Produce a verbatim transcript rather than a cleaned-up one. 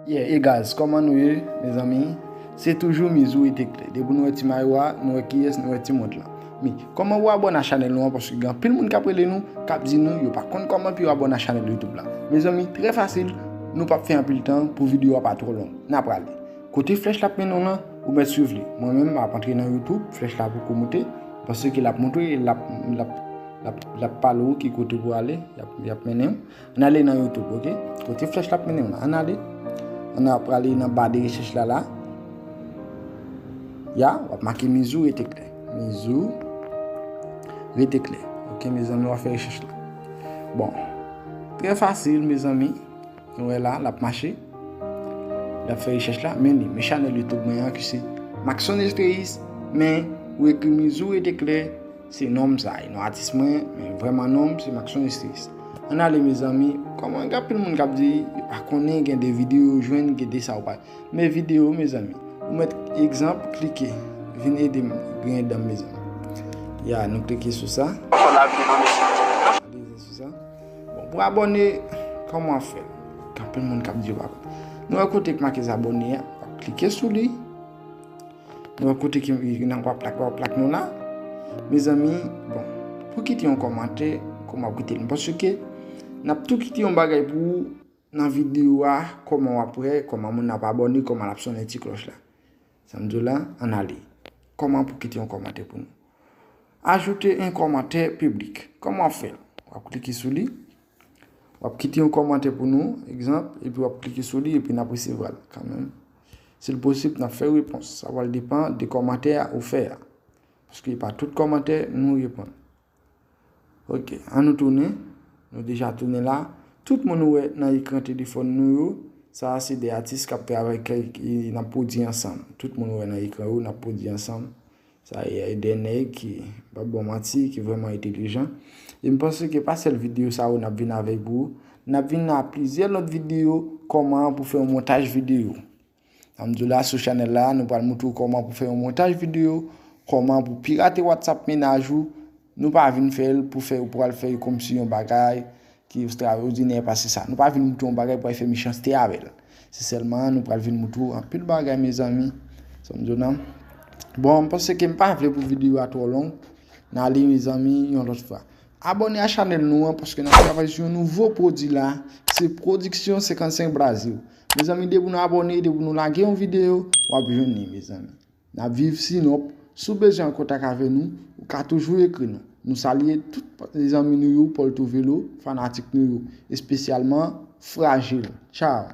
Yeah, e guys, kòman nou ye, mezanmi? Se toujou Mizou Rete Klè. Depi nou wè ti mayo a, nou wè kiyès, nou wè ti mont lan. Men, kòman pou abòne a chanèl nou an? Paske gen anpil moun k ap rele nou, k ap di nou, yo pa konn kòman pou yo abòne a chanèl YouTube la. Mezanmi, trè fasil, nou p ap fè anpil tan pou videyo a pa twò long. N a prale. Kote flèch la ap mennen w lan, ou mèt swiv li. Mwen menm, m ap antre nan YouTube, flèch la poko moute, paske l ap montre, l ap, l ap, l ap, l ap pale w ki kote pou ale, l ap, l ap mennen w. Ann ale nan YouTube, oke? Kote flèch la ap mennen w lan, ann ale. Ann a prale nan ba de rechèch la, la. Ya, w ap make Mizou Rete Klè. Mizou Rete Klè. Oke, mezanmi, w ap fè rechèch la. Bon, trè fasil, mezanmi. Nou wè la, l ap mache. L ap fè rechèch la, men li, men chanèl YouTube mwen an ki se Maxon Estreis, men ou ekri Mizou Rete Klè, se non m sa, e non atis mwen, men vrèman non m se Maxon Estreis. Ann ale, mezanmi, kòman gen anpil moun k ap di, yo pa konnen gen de videyo yo jwenn, gen de sa yo pa. Men videyo, mezanmi, ou mèt egzanp, klike, vin ede m griyen dan m, mezanmi. Ya, nou klike sou sa. Klike sou sa. Bon, pou abòne, kòman w ap fè l? Gen anpil moun k ap di yo pa konn. Nou wè kote k make zabòne a, w ap klike sou li. Nou wè kote ki nan kwa plak, kwa plak nou la. Mezanmi, bon, pou kite yon kòmantè, kòman w ap kite l? Paske n ap tou kite yon bagay pou ou nan videyo a, kòman w ap wè, kòman moun ap abòne, kòman l ap sonnen ti klòch la. Sa m di w la, ann ale. Kòman pou kite yon kòmantè pou nou? Ajoute un commentaire public. Kòman w ap fè l? W ap klike sou li. W ap kite yon kòmantè pou nou, egzanp, epi w ap klike sou li, epi n ap resevwa l kanmenm. Si l posib, n ap fè repons. Sa pral depann de kòmantè a ou fè a. Paske pa tout kòmantè nou reponn. Oke, ann nou tounen. Nou deja tounen la. Tout moun ou wè nan ekran telefòn nou yo, sa a se de atis k ap travay, k, k, n ap pwodui ansanm. Tout moun ou wè nan ekran yo, n ap pwodui ansanm. Sa e de nèg ki, m p ap ba w manti, ki vrèman entelijan. E m panse ke pa sèl videyo sa yo n ap vin avèk pou ou. N ap vin a plizyè lòt videyo, kòman pou fè yon montaj videyo. Sa m di w la, sou chanèl la, nou pral montre w kòman pou fè yon montaj videyo, kòman pou pirate WhatsApp mennaj ou. Nou pa vin fè l pou fè, pou al fè l kòmsi yon bagay ki ekstraòdinè pase sa. Nou pa vin montre yon bagay pou al fè mechanste avè l. Se sèlman nou pral vin montre w anpil bagay, mezanmi. Sa m di w nan. Bon, m panse ke m pa vle pou videyo a twò long. N ale, mezanmi, yon lòt fwa. Abòne a chanèl nou an, paske n ap travay sou yon nouvo pwodui la. Se Pwodiksyon senkannsenk Brazil. Mezanmi, depi nou abòne, depi nou lage yon videyo, w ap jwenn li, mezanmi. N ap viv Sinòp. Si w bezwen an kontak avè nou, ou ka toujou ekri nou. Nou salye tout zanmi nou yo, Paul Touvelo, fanatik nou yo, espesyalman Frajil. Tchaw!